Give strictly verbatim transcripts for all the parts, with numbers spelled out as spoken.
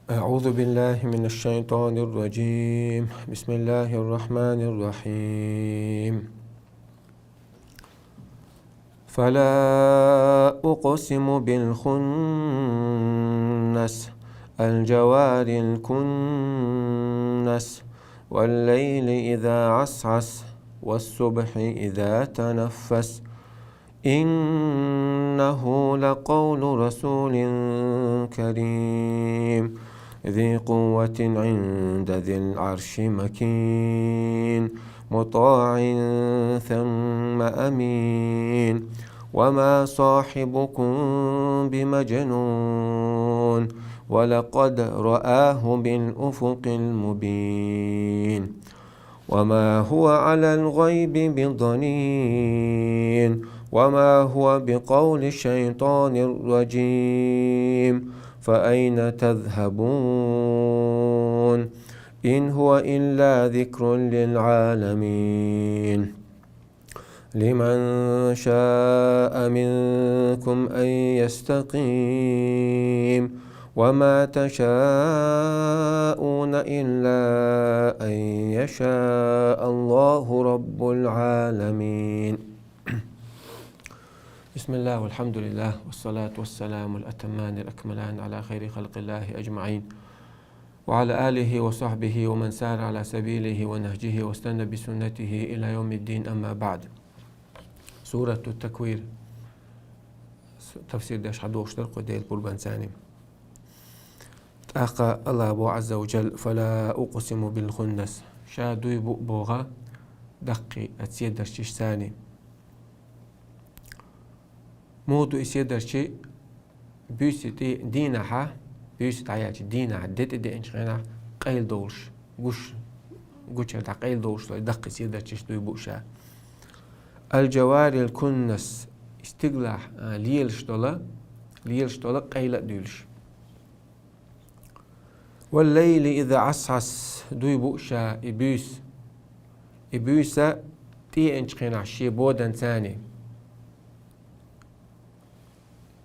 أعوذ بالله من الشيطان الرجيم. بسم الله الرحمن الرحيم. فلا أقسم بالخنس، الجوار الكنس، والليل إذا عسعس، والصبح إذا تنفس، إنه لقول رسول كريم، ذي قوة عند ذي العرش مكين، مطاع ثم أمين، وما صاحبكم بمجنون، ولقد رآه بالأفق المبين. وما هو على الغيب بضنين، وما هو بقول شيطان رجيم، فأين تذهبون؟ إن هو إلا ذكر للعالمين. لمن شاء منكم أن يستقيم، وما تشاءون إلا أن يشاء الله رب العالمين. بسم الله والحمد لله والصلاة والسلام الأتمان الأكملان على خير خلق الله أجمعين، وعلى آله وصحبه ومن سار على سبيله ونهجه واستنى بسنته إلى يوم الدين، أما بعد. Сурату Таквир. С-, тафсир деш хьадохуш дар кху Делан къурбанцани. ТӀаккха Аллах бо Азза ва Джал: «Фала укъсиму бил хуннас». Ша дуй бу богӀа даккхий а седарчиш цани. Муха ду и седарчи? Буьйса тӀе дийнахьа, буьйса дӀаяьлча дийнахьа, де тӀе деанчу хенахь къайла довлуш, гуш, гучара дӀа къайла довлуш долу даккхий седарчиш дуй бу ша. Аль-джаварил куннас, стигалахь, а, лелаш дола, лелаш дола къайла а дуьйлуш. Валлайли иза Ӏасъас, дуй бу ша и буьйса. И буьйса тӀеэначу хенахь шен боданцани.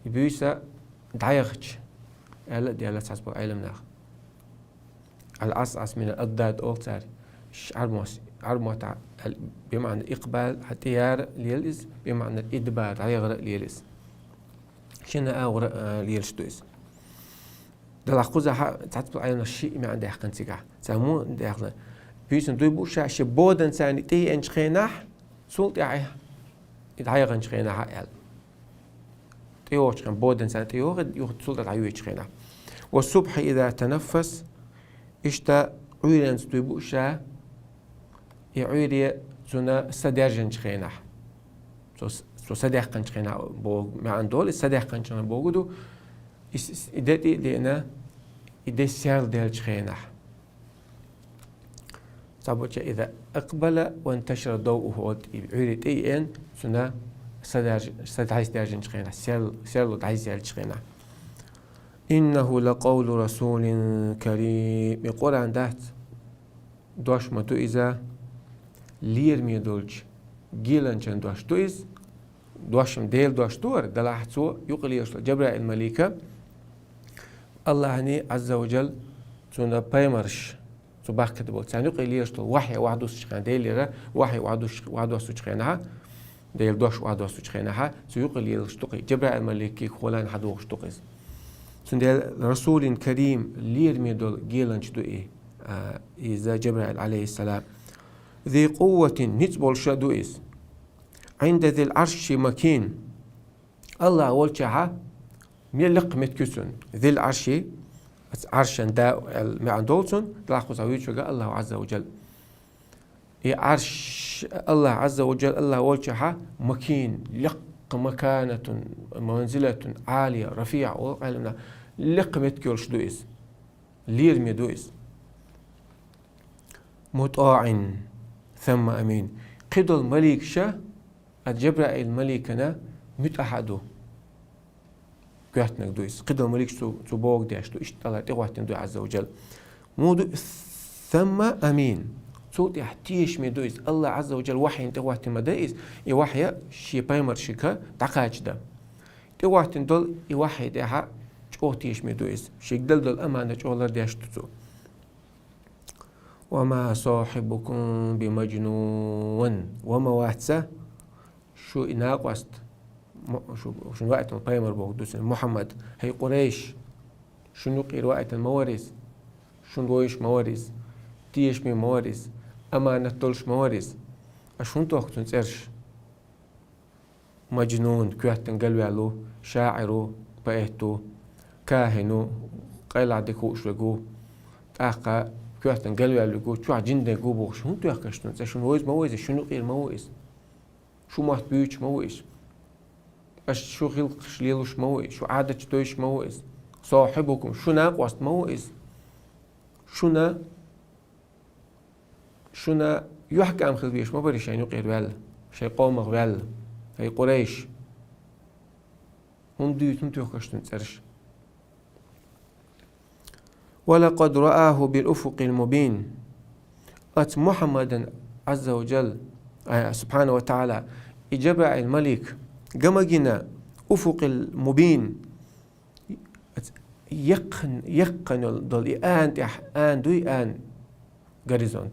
И буьйса дӀаяхча, аьлла а делла цхьацца болу Ӏеламнаха. Аль-Ӏасъас мин аль-аддад олу цара. Ш-, Ӏарбос-, Ӏарбота аьл-, бимаъна икъбал, хьан тӀеяра лела иза, бимаъна идбар, дӀаяхара а лела иза. Шина агӀора, а, лелаш ду иза. Делахь кхузахь цхьацца болу Ӏеламнаха шиъ маьӀна даьккхина цигахь. Цара муха даьккхина? Буьйсана дуй бу ша, шен боданцани тӀеэначу хенахь, цул тӀаьхьа и дӀаяханчу хенахь а аьлла. ТӀейогӀучу хенахь, боданцани тӀейогӀу, юха цул тӀаьхьа дӀайоьдучу хенахь. Ва субхьи иза танаффас, иштта Ӏуьйренца дуй бу ша, и Ӏуьйре цунна са даьржинчу хенахь. Цо с-, цо са даьккхинчу хенахь боху маьӀна долу, и са даьккхинчу хенахь боху ду, и с-, с-, и де тӀе а деана, и де серладеллачу хенахь. Цхьаболча иза акъбала ва инташара довъуху, и Ӏуьйре тӀе а еана, цунна са дарж-, са дӀайса даьржинчу хенахь, сел-, серло дӀайса яьллачу хенахь. Иннаху лакъавлу расулин карим. И Къуръан дац, дош ма ду иза, лераме долчу геланчан дош ду иза. Дош-м Делан дош ду хӀара, делахь цо юкъа лелаш долу Джабраил-малика, Аллахьани Азза ва Джал цунна пайхамарш, цу бахкана болу, царна юкъа лелаш долу вахье охьадуссучу хенахь, Делера вахье охьадуссуш-, охьадоссучу хенахь, Делан дош охьадоссучу хенахь, цу юкъа лелаш ду-кх и, Джабраил-маликиг хьолан хьадохуш ду-кх иза. Цундела расулин карим, лераме долу геланча ду и, а, иза Джабраил, алейхиссалам. Зи къувватин, ницкъ болуш а ду иза. Ӏинда зил Ӏарши макин. Аллах волчохь а ме-, лекха меттиг ю цуьнан. Зил Ӏарши, оцу Ӏаршан да аьлла маьӀна долу цуьнан, делахь кхузахь вуьйцург Аллах Азза ва Джал. И Ӏарш Аллах Азза ва Джал, Аллах волчохь а макин, лекха, маканатун, манзилатун Ӏалия, рафиӀа, олу Ӏеламнаха, лекха меттиг йолуш ду иза. Лераме ду иза. МутӀаӀин, самма амин. Кхидолу маликаш а Джабраил-маликана муьтӀахь а ду. Гоьттинарг ду иза. Кхидолу маликаш цу, цу бохург деш ду. Иштта АллахӀ тӀехӀоттина ду Азза ва Джал. Муха ду? Самма амин. Цул тӀаьхьа тешаме ду иза. Аллах Азза ва Джал вахьйина тӀехӀоттина ма дай иза. И вахья шен пайхамаршка дӀакхача дан. ТӀехӀоттина долу и вахьйи тӀехь а чӀу чӀоагӀа тешаме ду иза. Шийга делла дола аманат чӀоагӀа лардеш ду цо. «وما صاحبكم بمجنون». Ва ма вац шу и накъост, мо-, шу, шун ваийтина пайхамар боху дуьйцу, Мухьаммад, хӀай Къурайш, шун юкъера ваийтина ма вара иза, шун вовзаш ма вара иза, тешаме ма вара иза, аманат долуш ма вара иза. Аш хӀунда тохку цуьнан цӀераш? Маджнун, коьртана галваьлла ву, шаӀир ву, поэт ву, кахин ву, къайлаха дика хууш верг ву, тӀаккха коьртана галваьлла верг ву, чохь жин дерг ву бохуш, хӀунда тоьхкаш цуьнан цӀе? Шун вовза ма ву иза, шун юкъера ма ву иза. Шун мотт буьйцуш ма ву иза. Аша шун гӀиллакхаш лелош ма ву иза, шун Ӏадаташ дойтуш ма ву иза. Сохьибукум, шун накъост ма ву иза. Шуна Шуна юьхькӀам хила везаш ма бара шайн юкъера ваьлла, шайн къомах ваьлла, хӀай Къурайш. ХӀунда дуьйцу, хӀунда тоьхкаш цуьнан цӀераш? «ولقد رآه بالأفق المبين». Оцу Мухьаммадана, Ӏазза ва Джалла, а, субхьана ва тагӀала, и Джабраил малик ган ма гина, уфукъил мубин, Яккхин-, яккхина йолу долу и ана тӀехь, ана дуй, ана горизонт.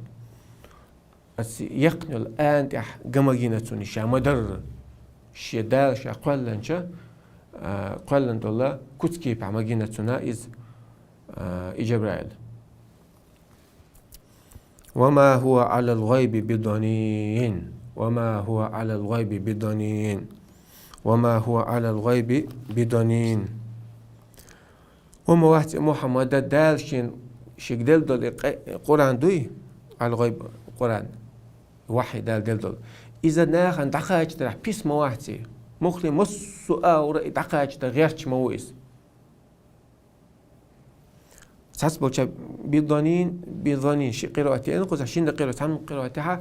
Аса яккхина йолу ана тӀехь ган ма гина цунна ша ма-дарра. Шен Дала ша кхоьллинчу, а, кхоьллина долу куцкепехь ма гина цунна иза, а, и Джабраил. «وما هو على الغيب بضنين، وما هو على الغيب بضنين، وما هو على الغيب بضنين». Ва ма вац и Мухьаммада Дала шен, шега делла долу и къе-, Къуръан дуй, Ӏал-гӀайб Къуръан, вахьи Дала делла долу. Иза нахана дӀакхачадарехь писа ма вац и. Муххале массо а агӀор и дӀакхачадан гӀерташ ма ву иза. Цхьацболча бидонин, бидонин ши къираат яьлла, кхузахь шина къираат, цхьана къираат тӀехь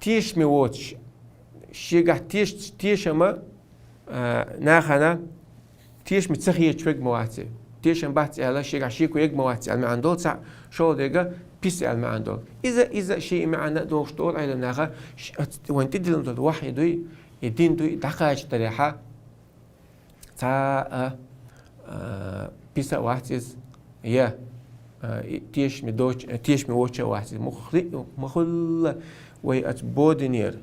тешаме воцуш, шегахь теш-, тешама, а, нахана тешаме ца хеташ верг ма вац и. Тешам бац аьлла, шегахь шеко ерг ма вац аьлла маьӀна долу, цхьаъ шолгӀа дерг писа аьлла маьӀна долу. Иза, иза ши маьӀна а долуш долу Ӏелам наха, ш-, вайн тӀедиллина долу вахьи дуй, и дин дуй, дӀакхачадарехьа, Цхьа а, а, писа а вац иза, я, а, и тешаме доч-, тешаме воцуш а вац иза. Муххале-, муххалла вай оцу бодинера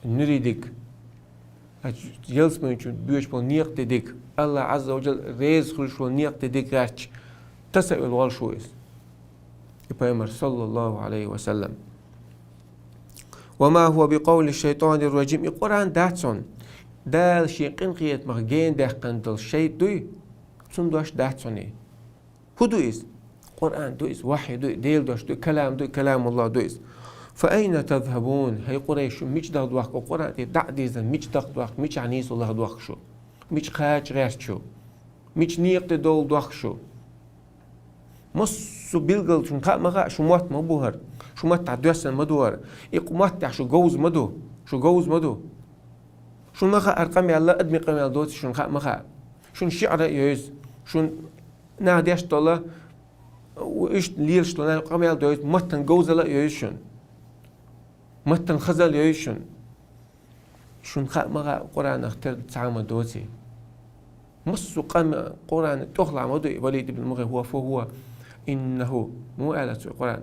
нуьри диг, оцу ялсамани чу боьдуш болу некъа тӀе диг, Аллах Ӏазза ва Джалла реза хуьлуш волу некъа тӀе диг гӀерташ, таса а йолу гӀолш ву иза. И пайхамар, саллаллаху Ӏалайхи ва саллам. «وما هو بقول الشيطان الرجيم». И Къуръан дац хьуна. Дала шен къинхетамах гена даьккхина долу шайтӀа дуй, цуьнан дош дац хьуна и. ХӀун ду иза? Къуръан ду иза, вахьи ду и, Делан дош ду и, калам ду и, каламуллах ду иза. «فأين تذهبون». ХӀай Къурайш, шу мича даха дохку, Къуръан тӀе дӀа а дийзина, мича даха дохку, мичахь нийсо лаха дохку шу? Мича кхача гӀерта шу? Мича некъа тӀе довла дохку шу? Массо а билггал шуна хаа ма хаьа, шун мотт ма бу хӀара, шун маттахь доьссина ма ду хӀара, и кху маттехь шу говза ма ду, шу говза ма ду. Шуна ма хаьа хӀара къамел а, адамийн къамел доций шуна хаа ма хаьа. Шуна шиӀра а йовза, шуна наха деш долу, иштта лелаш долу наха къамел а йовза, маттан говзалла а йовза шуна. Маттан хазалла йовза шуна. Шуна хаа ма хаьа, Къуръанах тера цхьа а ма доций. Массо а къам-, Къуръан тӀехула ма ду и Валид ибн Мугъира, хӀуа фу хӀуа, иннаху, муха аьлла цо Къуръан,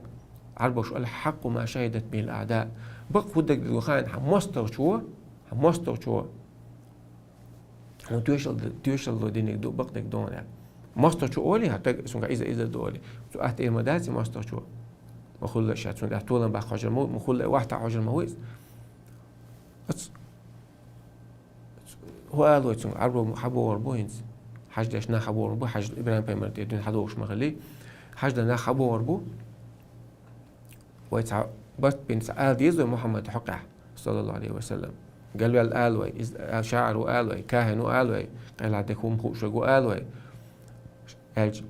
Ӏарбоша: «الحق ما شهدت به الأعداء». Бакъ хӀун дерг ду хаийна хьан мостагӀчо, хьан мостагӀчо. ХӀун тоьшалла, тоьшалла диниг ду, бакъ дерг ду хьуна аьлла. МостагӀчо олий, хьан таг, цуьнга иза, иза ду олий. Цу атта эр ма дац и мостагӀчо. Ма хуьлла ша цунна тӀехь толам баккха хьожур ма ву, ма хуьлла вахта хьожур ма ву иза. Ац-, хӀун ала вай цуьнга, Ӏарбо хьабогӀур бу хӀинца. Хьаж деш нах хьабогӀур бу, хьаж ИбрахӀим-пайхамар тӀе дуьйна хьадогӀуш ма хиллий. Хьаж дан нах хьабогӀур бу. Вай цхьа барт бина цхьа ала деза вай Мухьаммада хьокъехь, саллаллаху Ӏалайхи ва саллам. Галваьлла ала вай, иза а, шаӀир ву ала вай, кахин ву ала вай, къайлагӀа дерг хӀума хууш верг ву ала вай. Аьлча,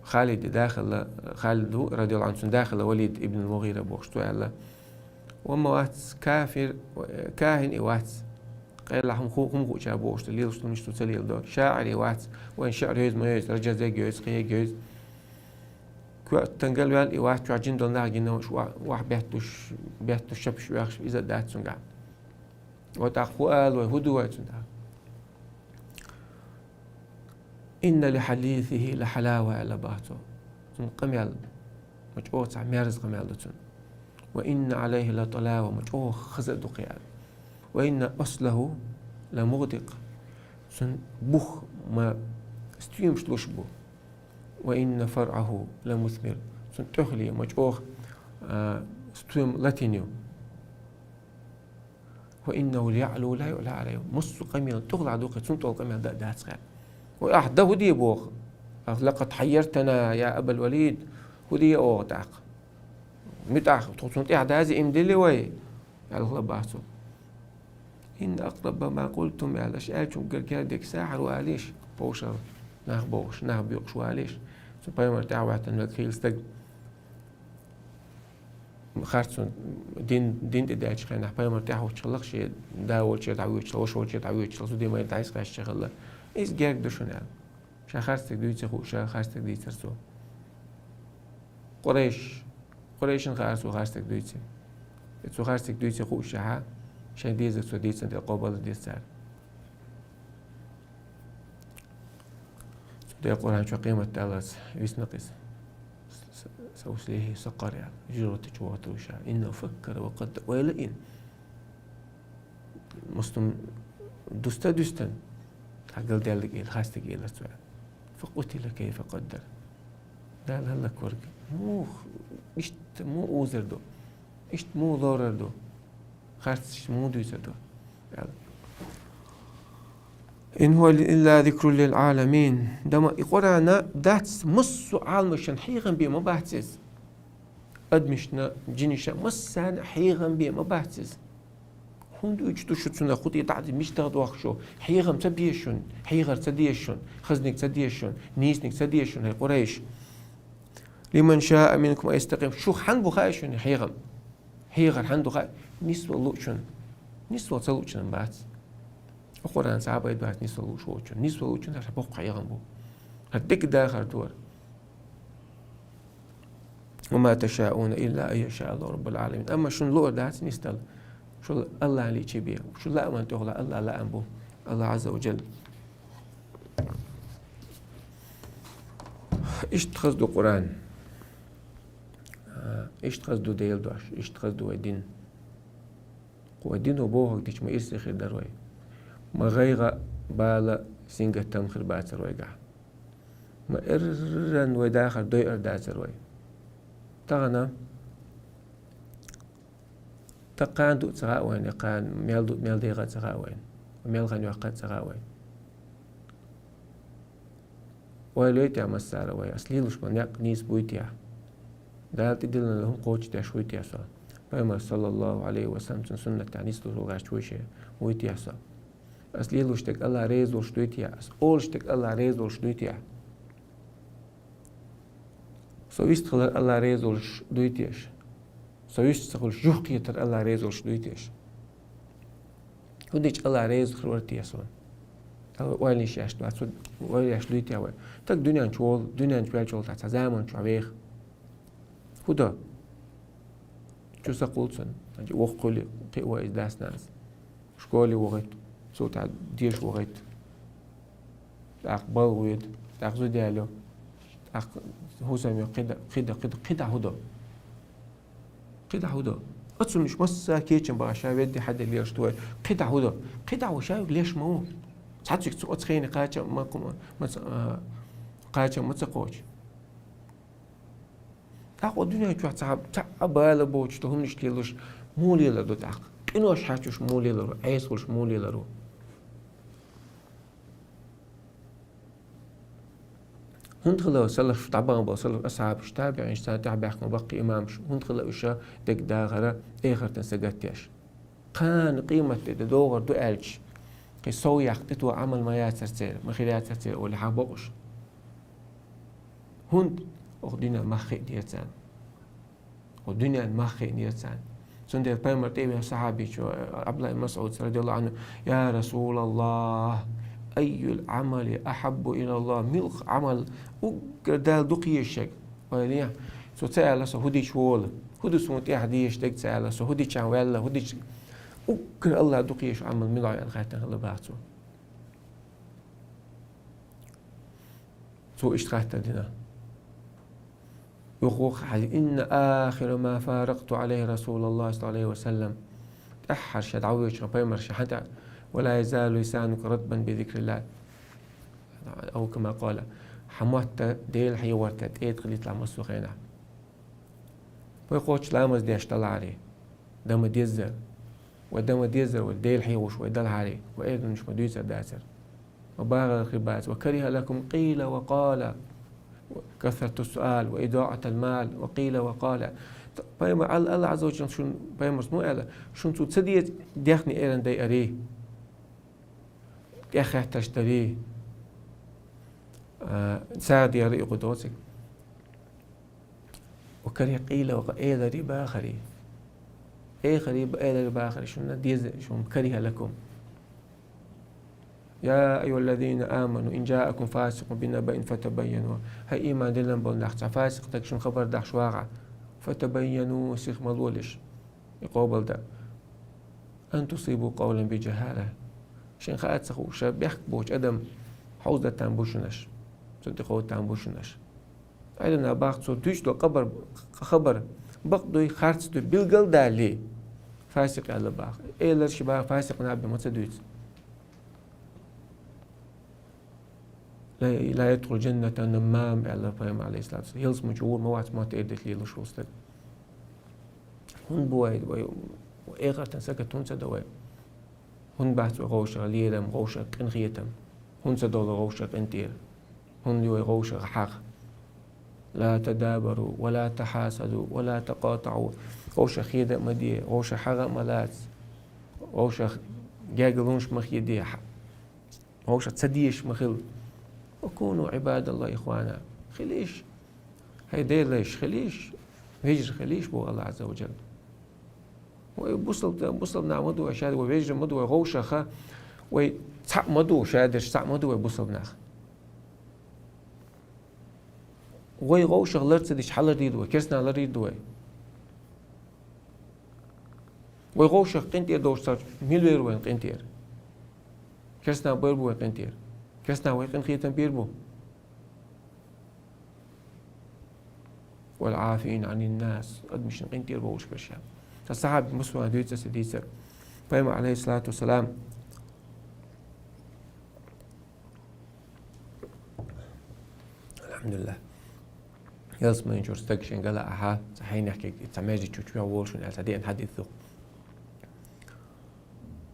Халида да хилла, Халид ву, радияллаху Ӏанху, цуьнан да хилла Валид ибн Мугъира бохуш цо аьлла. Ва ма вац кафир, кахин и вац. КъайлагӀа хӀума ху-, хӀума хууча бохуш ца лелаш, хӀумнаш цо ца леладо. ШаӀир и вац, вайн шиӀра йовза ма йовза, ражаз ерг йовза, кхин ерг йовза. Коьртана галваьлла и вац, чохь жин долу нах гина, ва-, вахь беттуш, беттуш шапаш оьхуш, иза а дац цуьнгахь. Ва тӀаккха хӀун ала вай, хӀун ду вай цунна тӀаккха? «إن لحديثه لحلاوة», аьлла бац цо. Цун къамаьл ма чӀоагӀа цхьа мерза къамаьл ду цун. «وإن عليه لطلاوة», ма чӀоагӀа хаза а ду кхы аьлла. «وإن أصله لمغدق», цун бух ма стоьмаш долуш бу. «وإن فرعه لمثمر», цун тӀехула ма чӀоагӀа, а, стоьм латийна ю. «وإنه ليعلو ولا يعلى عليه». Массо а къамел тӀехула ду кхы, цун тӀехула къамел дан а дац кхы. Вай ахь дан хӀун де боху? Ахь: «لقد حيرتنا يا أبا الوليد», хӀун де оха тӀаккха? МуьтӀахь, тхо цунна тӀехь даза иман дилли вай, аьлла хила бац цо. «إن أقرب ما قلتم», аьлла, аша аьллачуьнгара герга дерг сахьар валийша, вовшах нах бохуш, нах боькъуш валийша. Цу пайхамар тӀаьхьа ваьттина верг хийла стаг. Харцо дин, дин тӀе даьллачу хенахь пайхамар тӀаьхьа вахча хилла, шен да волчуьра дӀавоьдуш хилла, ваша волчуьра дӀавоьдуш хилла, цу дин майра дӀасакхаьчча хилла. Иза герга ду шуна аьлла. Ша харцдерг дуьйций хууш, ша харцдерг дийцар цо. Къурайш, Къурайшна хаьара цо харцдерг дуьйций. Цо харцдерг дуьйций хууш шаьхьа, шайн дезарг цо дийцина дела къобалдира цара. Цу дела Къуръан чу къемат даллалц висна-кх иза. С-, с-, «سأصليه سقر», аьлла, жуьргӀатта чу вохуьйтур ву ша. «إنه فكر وقدر», ойла а йина. Муслим дуста а дуьстина, хьан галдаьллиг эла, хастиг элар цо аьлла. «فقتل كيف قدر». Дала хӀаллакварг. Муха, иштта муха узар ду? Иштта муха лорар ду? Харцаш муха дуьйцур ду? Аьлла. «إن هو إلا ذكر للعالمين». Дама и Къуръан дац массо а Ӏаламашна хьехам бе ма бац иза. Адамашна, жинашна, массарна а хьехам бе ма бац иза. ХӀунда уьйцуш ду шу цунах, хӀун тӀе дӀа а, мича даха дохку шу? Хьехам ца беза шуна, хьехар ца деза шуна, хазниг ца деза шуна, нийсаниг ца деза шуна, хӀай Къурайш. «لمن شاء منكم أن يستقيم». Шу хьан бу хаьа шуна хьехам? Хьехар хьан ду хаьа? Нисвала луучунна. Нисвала ца луучунна бац. Къуръан цхьа а байда бац нисвала лууш волчунна. Нисвала луучунна хӀара боккха хьехам бу. ХӀара дика дахар ду хӀара. «وما تشاءون إلا أن يشاء الله رب العالمين». Амма шуна луур дац нисдала. Шу АллахӀан лиъча бен. Шу лааман тӀехула АллахӀан лаам бу. АллахӀ Ӏазза ва Жалла. Иштта хаза ду Къуръан. А, иштта хаза ду Делан дош. Иштта хаза ду вай дин. Кху вай дино бохург дича ма ирсе хир дара вай. Ма гӀайгӀа, бала, сингаттам хир бацара вайгахь. Ма эрран вай дахар дойур дацара вай. Тахана, тахана ду а ца хаьа вайна, кхана мел ду, мел дегӀа а ца хаьа вайна, мел хан йоккха а ца хаьа вайна. Ойла йой те массара вай, ас лелош болу некъ нийса буй те? Дала тӀедиллина хӀума кхочушдеш вуй те со? Пайхамар, саллаллаху Ӏалайхи ва саллам, цуьнан суннатехь нислуш ву гӀерташ вуй ше, вуй те со? Ас лелош дерг АллахӀ реза волуш дуй те? Ас олуш дерг АллахӀ реза волуш дуй те? Со вистхилар АллахӀ реза волуш дуй теша? Со вист ца хуьлуш юхакхетар АллахӀ реза волуш дуй теша? ХӀун дича АллахӀ реза хир вара те суна? Ала ойла йиш еш дац, хӀун ойла еш дуй те вай? Стаг дуьнен чу волу, дуьнен чу ваьллачул тӀаьхьа цхьа заман чохь веха. ХӀун до? Чу сакхуллу цунна. Значит, воккха хуьлу, кхио иза дас-нанас. Школе вахийта, цул тӀаьхьа деша вахийта. ТӀаккха балха воьду, тӀаккха зуда ялайо, тӀаккха хӀусам йо, кхидӀа, кхидӀа, кхидӀа, кхидӀа хӀун до? КхидӀа хӀун до? Оцунаш массара кечам бахьаш ша ведда хьаде лелаш ду вай. КхидӀа хӀун до? КхидӀа вай ша леш ма ву. Цхьаьцциг цу оцу хене кхачам ма, ма, ма, а, кхачам ма ца кхочу. ТӀаккха дуьнен чохь цхьа, цхьа а бала боцуш ду, хӀуманаш лелош, муха лелар ду тӀаккха? Къинош хьаьрчош муха лелар ву, Ӏеса волуш муха лелар ву? ХӀунда хилла салаф, дӀабахана болу салаф асхьабаш, табиӀинаш, царна тӀаьхьа баьхкина баккхий имамаш, хӀунда хилла уьш дерг дахара эхартан са гатдеш? Кхана къематде де догӀур ду аьлча, кхин сов яккха тӀетоха Ӏамал ма яцара церан, ма хир яцара церан олий хьан бокъуш? ХӀунда? Оха дуьнен мах хиънера царна. Оха дуьнен мах хиънера царна. Цундела пайхамар тӀе а веана сахьабичо, Ӏабдулла ибн МасӀуд, радияллаху Ӏанху: «Я Расулаллах, айюл Ӏамали ахьаббу илаллах?» Муьлха Ӏамал уггар Далла дукха еза шега? Ойла е, цо ца аьлла, со хӀун дича волу, хӀун ду суна тӀехь дезаш дерг ца аьлла, со хӀун дичахь ваьлла, хӀун дича, уггар Аллах дукха езаш Ӏамал мила ю аьлла хаьттина хилла баха цо. Цо иштта хаттар дина. Юха вукху хьажа: «إن آخر ما فارقت عليه رسول الله صلى الله عليه وسلم». ТӀаьххьара ша дӀавоьдучу пайхамар ша хьан тӀа: «ولا يزال لسانك رطبا بذكر الله». أو كما قال. Хьан мотт Дела хьехорта тӀеда хилийталахь массо а хенахь. Вай кхоччуш ламаз деш далахьарий, дан ма деззара. Вай дан ма деззара, вай Дела хьехош вай далахьарий, вай айранаш ма дуьйцур дацара. Ма багӀар хир бац. «وكره لكم قيل وقال، كثرة السؤال، وإضاعة المال، وقيل وقال». Пайхамар Алла, Алла Азза ва Джалла шун, пайхамарс ма аьлла, шун цо ца деза дехне айран дайарий, тӀеххеттарш дарий, а, сагӀа дехарий, и кху доцург. «وكره قيل وقال», эларий, бахарий. Эхарий, эларий, бахарий шуна деза, шуна. «كره لكم». «يا أيها الذين آمنوا إن جاءكم فاسق بنبإ فتبينوا». ХӀай, ийман диллина болу нах, цхьа фасикъ стаг шуна хабар дахьаш вагӀахь, «فتبينوا», сих ма лолаш, и къобалдан. «أن تصيبوا قوما بجهالة». Шайн хаа ца хууш, ша бехк боцу адам хьовза там бу шуна аш, цунна тӀе кховда там бу шуна аш. Ӏилманах боху, цо дуьйцуш долу хабар, хабар бакъ дуй, харц дуй билгал а далале, фасикъ аьлла боху. Элар ши боху, фасикъ нах бен ма ца дуьйцу. «لا، لا يدخل الجنة نمام», аьлла пайхамар, алейхиссалату вассалам. Ялсамани чу гӀур ма вац мотт эр деш лелаш волу стаг. ХӀунда бу вай, вай эхартан сакат хӀунда ца до вай? ХӀунда бац вай гӀовшах лерам, гӀовшах къинхетам? ХӀунда ца долу гӀовшах къинтӀера? ХӀунда ю вай гӀовшах хьагӀ? «لا تدابروا ولا تحاسدوا ولا تقاطعوا». ГӀовшах хеда а ма де, гӀовшах хьагӀ а ма лаца, гӀовшах гергарлонаш ма хеде, хьа-, гӀовшах ца дезаш ма хила. «وكونوا عباد الله إخوانا». Хилийша, хӀай Делан лайш, хилийша, вежарий хилийша, боху Алла Азза ва Джалла. Вай бусалба, бусалба нах ма ду вай, ша вай вежарий ма ду вай, гӀовшаха вай цхьаъ ма ду, ша дерш цхьаъ ма ду вай бусалба нах. Вай гӀовшах лар ца дича, хьан лардийр ду вай, керстанах лардийр ду вай? Вай гӀовшах къинтӀера долуш ца, мила вер ву вайн къинтӀера? Керстанах бер бу вайн къинтӀера? Керстанах вай къинхетам бийр бу? «والعافين عن الناس», адамашна къинтӀера бовлуш берш. Сан сахьаби мусулман дуьйцу аса дийцар. Пайхамар, алейхиссалату вассалам, алхьамдулиллах, ялсамани чуьра стаг шен гала ахьа, цхьа хьенехь кхин цхьа маьждиг чу чу волуш ву аьлла, цхьа деана хьадис ду.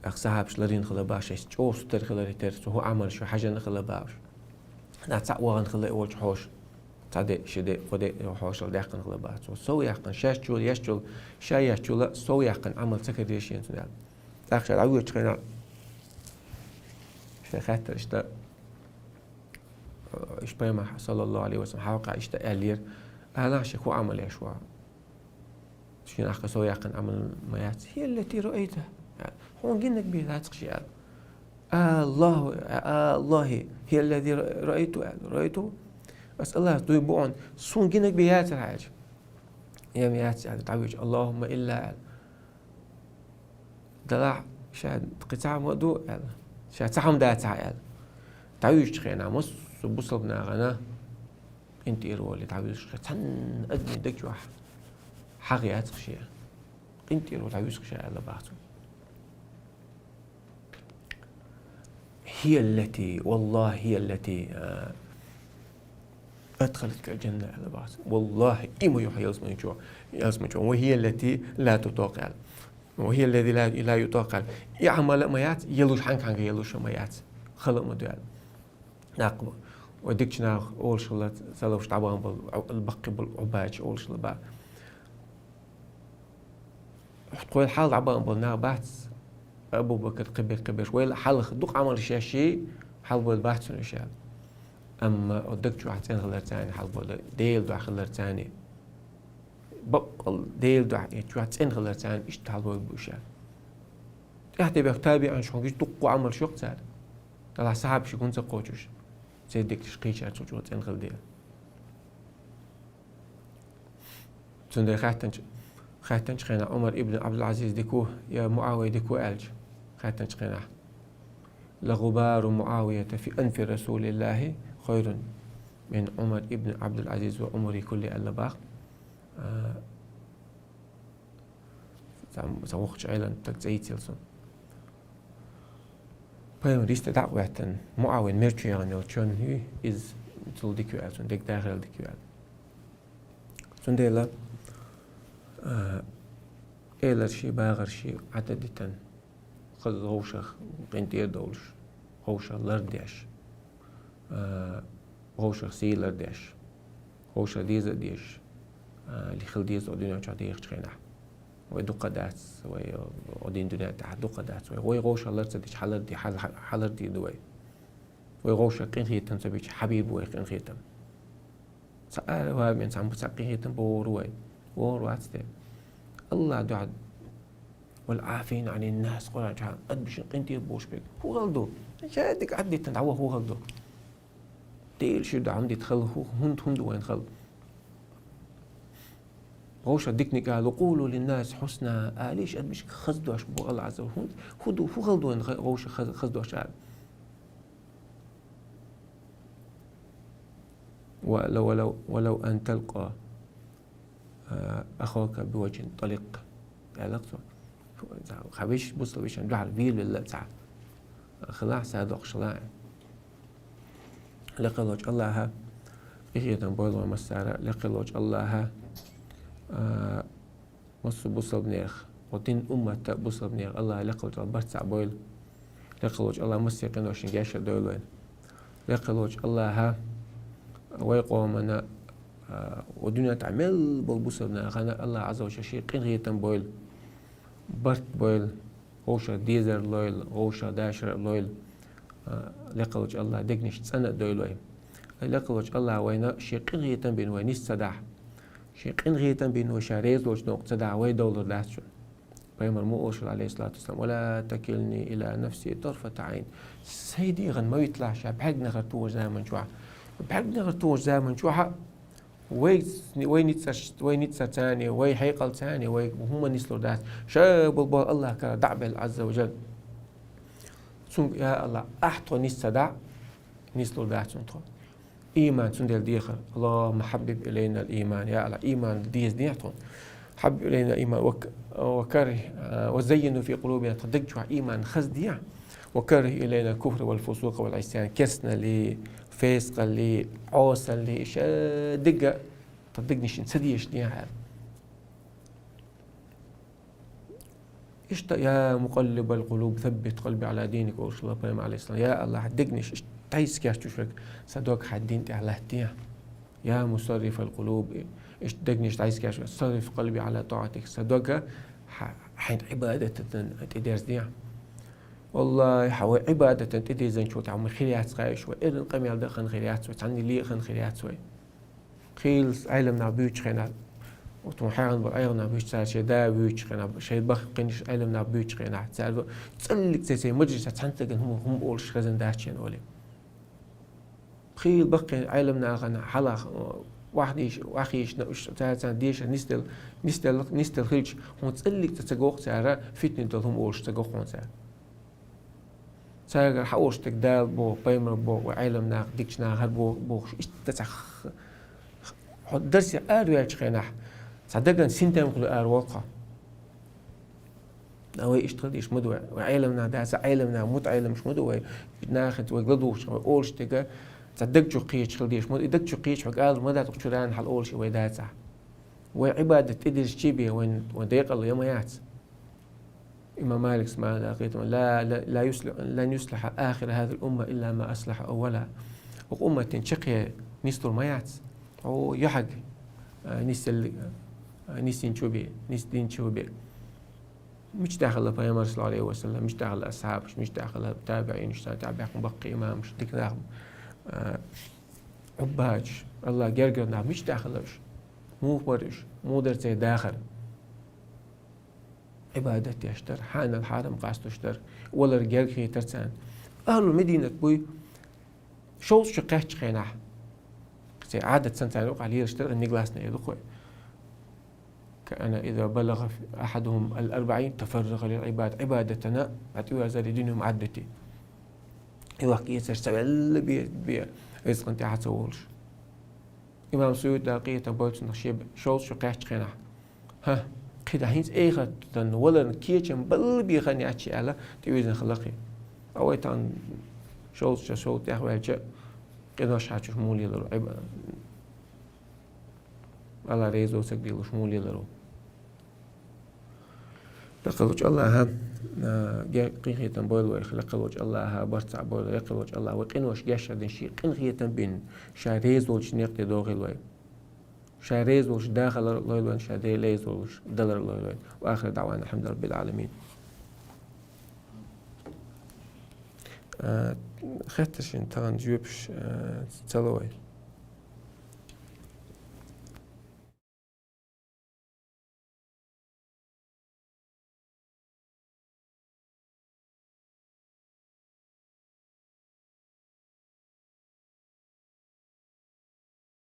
Ах сахьабаш ларийна хила баш, шайца чӀогӀа сутара хиларе терра, цу хӀун Ӏамал шу хьажана хила баш. Нах цхьаъ вахана хила и волчу хьоша. Цхьа де, ши де, кхо де хьошалла даьккхина хила бац. Цо сов яьккхина, шаьш чула, яш чула, ша яш чула, сов яьккхина Ӏамал ца карийра шена цуьнан аьлла. ТӀаккха ша дӀавоьдучу хенахь, шайн хаьттар иштта, иштта пайхамар, саллаллаху алейхи ва саллям, хьалха иштта аьллера: «Алахьа, шу хӀун Ӏамал еш ву?» Шена ахка сов яьккхина Ӏамал ма яц. «هي التي رأيت». Хьуна гинарг бен яц-кх ша аьлла. «الله، الله، هي التي رأيت», аьлла. «رأيت». Ас Аллахьа дуй бу хьуна, суна гинарг бен яцара хьаьжа. Эм яц аьлла, дӀавоьдуш: «اللهم إلا», аьлла. Далахь, ша кхин цхьа ма ду аьлла. Ша цхьа хӀума дацахь аьлла. ДӀавоьдучу хенахь массо а бусалба нахана къинтӀера волий дӀавуьйсуш хир. Цхьанна адамийн даг чохь хьагӀ яц-кх шен. КъинтӀера волий дӀавуьйсу-кх ша аьлла баха цо. «هي التي، والله هي التي، а, أدخلتك الجنة», аьлла баха цо. Валлахьи, и ма ю хьан ялсамани чу, ялсамани чу. «وهي التي لا تطاق», аьлла. «وهي التي لا، لا يطاق», аьлла. И Ӏамал а ма яц, ялуш хьанга-хьанга ялуш а ма яц. Хала а ма ду аьлла. ТӀаккха вай дикачу наха олуш хилла, ца ловш дӀабахана болу, баккхий болу Ӏубадаш олуш хилла баха. Тхойла хьалха дӀабахана болу нах бац, Абу-Бакр, кхиберш, кхиберш. Вайла хьалха дукха Ӏамалш еш, хьалабевлла бац цунна уьш аьлла. Амма оцу даг чохь цӀена хиларца хьалабевлла, Делан дуьхьа хиларца, баккъал Делан дуьхьа, и чохь цӀена хиларца иштта хьалабевлла бу уьш аьлла. ТӀаьхьа тӀебеха табиӀинаш хьуна гича дуккха Ӏамалш йоккху цара. Делахь сахьабаш хӀунда ца кхочуш, церан диканаш кхечара цу чӀогӀа цӀена хила дела. Цундела хаьттинчу, хаьттинчу хенахь Ӏумар ибн Ӏабдул-Ӏазиз дика ву я МуӀавия дика ву аьлча, хаьттинчу хенахь: «لغبار معاوية في أنف رسول الله خير». من عمر بن عبد العزيز وعمري كله аьлла бах. А, цхьа, цхьа воккхача Ӏелам стага цӀе йицъелла цунна. Пайхамар йисте дӀа а ваьттина, МуӀавия мер чу яхана йолча хана, иза цул дика ю аьлла, цунна дег дахарал дика ю аьлла. Цундела, а, эларши, багӀарши Ӏадда дитина, хаза вовшах къинтӀера довлуш, вовшах лардеш, а, вовшах сий лардеш, вовшах деза а дезаш, а, ли хила деза о дуьнен чохь дехачу хенахь. Вай дукха дац, вай о дин дуьнен тӀехь дукха дац. Вай, вай вовшах лар ца дича, хьалар ди-, хьал-, хьалар дийр ду вай. Вай вовшах къинхетам ца бича, хьабийр бу вай къинхетам. Цхьа ара вабен, цхьа, цхьа къинхетам богӀур вай. ВогӀур вац те. АллахӀ дуьхьа, «والعافين عن الناس», Къуръан чохь, адамашна къинтӀера болуш берг. ХӀун хала ду? Ша дика Ӏадда дитина дӀаваха хӀун хала ду? Дела шуьра ду хьуна дита хала, хӀу-, хӀунда, хӀунда вайна хала? Вовшах диканиг ала, «وقولوا للناس حسنا», алийша адамашка хаза дош боху АллахӀ Ӏазза ва Жалла. ХӀунда, хӀун ду, хӀун хала ду вайна ха-, вовшах хаза, хаза дош ала? «ولو، ولو، ولو أن تلقى أخاك بوجه طلق», аьлла цо. Хьан вешан, бусалба вешан дуьхьал вийлавелла цхьа хилахь, садокъуш хилахь. Лекха волчу АллахӀа къинхетам бойла вайн массара, лекха волчу АллахӀа, а, массо а бусалбанех, хӀокху дин умматта а бусалбанех АллахӀа лекха волчу АллахӀа барт цхьаъ бойла. Лекха волчу АллахӀа массеран къиношна гечдар дойла вайна. Лекха волчу АллахӀа вай къомана, а, вай дуьнен тӀехь мел болу бусалба нахана АллахӀа Ӏазза ва Жалла шен къинхетам бойла, барт бойла, вовшах дезар лойла, вовшах дашар а лойла. А, лекха волчу АллахӀа дегнаш цӀена а дойла вай. Лекха волчу АллахӀа вайна шен къинхетам бина вай нис ца дахь, шен къинхетам бина вай ша реза волчу новкъа ца дахь, вай довлар дац шуна. Пайхамар ма олуш вара, Ӏалайхиссалату вассалам: «ولا تكلني إلى نفسي طرفة عين». Сайн дегӀан ма виталахь ша бӀаьрганахар тухучу заман чохь. БӀаьрганахар тухучу заман чохь вай, вай ницкъаш-, вай ницкъашца а, вай хьекъалца а, вай хӀумма нислур дац. Ша болу боху АллахӀ кара дӀа а белла, Ӏазза ва Жалла. Цуьнга: «Я АллахӀ, ахь тхо нис ца дахь, нислур дац хьуна тхо». Ийман цундела дехар. «اللهم حبب إلينا الإيمان». Я АллахӀ, ийман деза дехьа тхуна. «حبب إلينا الإيمان وك-، وكره، وزينه في قلوبنا». Тхан даг чохь ийман хаза дехьа. «وكره إلينا الكفر والفسوق والعصيان». Керстаналли, фескъалли, Ӏосалли, иша дигга тхан дегнашна ца дезаш дехьа аьлла. Иштта: «يا مقلب القلوب ثبت قلبي على دينك», олуш вара Пайхамар, Ӏалайхиссалам. Я АллахӀ, дегнаш иштта дӀасакечдеш верг, сан дог хьан дин тӀехь латтадехьа. «يا مصرف القلوب», иштта дегнаш дӀасакечдеш верг, «صرف قلبي على طاعتك», сан дог хьан, хьайн Ӏибадатана тӀедерзадехьа. Валлахи, хьан вай Ӏибадатана тӀедирзинчул тӀаьхьа ма хир яц хьайша вай, эрна къамел дан хан хир яц вай, цхьанна ле хан хир яц вай. Кхин Ӏеламнах буьйцучу хенахь, вот хьехна болу Ӏеламнах буьйцу цара шайн да вуьйцучу хенахь, шайн баккхийнаш Ӏеламнах буьйцучу хенахь, цара цӀаллиг ца, церан мажлисехь цхьаьнцциган хӀума, хӀума олуш хезна дац шена олий. Кхин баккхийна Ӏеламнахана хьалха, вахийш-, вахийшна уьш, цара царна дешар нисделла, нисделла, нисделла хилча, хьуна цӀаллиг ца, ца гоху цара, фитнат долу хӀума олуш ца гоху хьуна цара. Цаьргара хьан олуш дерг Дала боху, пайхамар боху, вай Ӏеламнах, дикачу наха хӀара боху, бохуш, иштта цхьа х-, хьо дарсе араваьллачу хенахь, цхьа дагана синтем хуьлу араволу хьо. Ткъа вай иштта хила дезаш ма ду вай. Вай Ӏеламнах дац, Ӏеламнах, мутаӀеламаш ма ду вай. Нахаца вай ладугӀуш, вай олуш дерг, цхьа даг чу кхеча хила дезаш ма ду. И даг чу кхеча хьо кӀалар ма дац, чу дана хьала олуш вай дацахь. Вай Ӏибадат тӀедирзичий бен вайн, вайн декъал я ма яц. Имам Маликс ма аьлла, кхетам: «لا، لا، لا يصلح، لن يصلح آخر هذه الأمة إلا ما أصلح أولها». ХӀокху умматан чаккхе нислур ма яц. Хьо яхьаг, а, нисел-, а, нисдинчо бе, нисдинчо бе. Мича тӀехь хилла пайхамар, саллаллаху Ӏалайхи ва саллам, мича тӀехь хилла асхьабаш, мича тӀехь хилла табиӀинаш, царна тӀехь баьхна баккхий имамаш, дика нах, а, Ӏуббадаш, АллахӀ гергара нах, мича тӀехь хилла уьш? Муха бара уьш? Муха дара церан дахар? Ӏибадат деш дара, хьанал хьарам къастуш дара, валар герга хетара царна. Ахьлул Мединат буй, шовзткъа шо кхаьччу хенахь, церан Ӏадат санна царна юкъахь лелаш дара, негласно эр ду-кх вай. «كان إذا بلغ أحدهم الأربعين تفرغ للعبادة». Ӏибадатана дӀатӀеверзара дуьненан Ӏаддате. И ваьхка эцарш ца велла бе, бе, ризкъан тӀаьхьа ца волуш. Имам Суюти дакъийта болчунах шеб шовзткъа шу кхаьчча хенахь. Хьа, кхидӀа хӀинца эхартан валарна кечам балла бехана яц аьлла, тӀевизина хала кхин. А вай тахан шовзткъа шу шовзткъа тӀехваьлча, къинош хьачуш мулеларо, Алла реза воцург делуш мулеларо. Дакъалучу Аллаха, а, ге-, къинхетам бойла вайх, дакъалучу Аллаха, барт цхьаъ бойла, дакъалучу Аллаха, вай къинош гечдина, шен къинхетам бина, ша реза волчу некъ тӀе дохийла вай. Ша реза волуш дахалар лойла вайн, ша де реза волуш далар лойла вайн. Ва ахир даъвана алхьамдулиллахи раббил Ӏаламин. А, хеттаршна тахана жоьпаш, а, ца ло вай.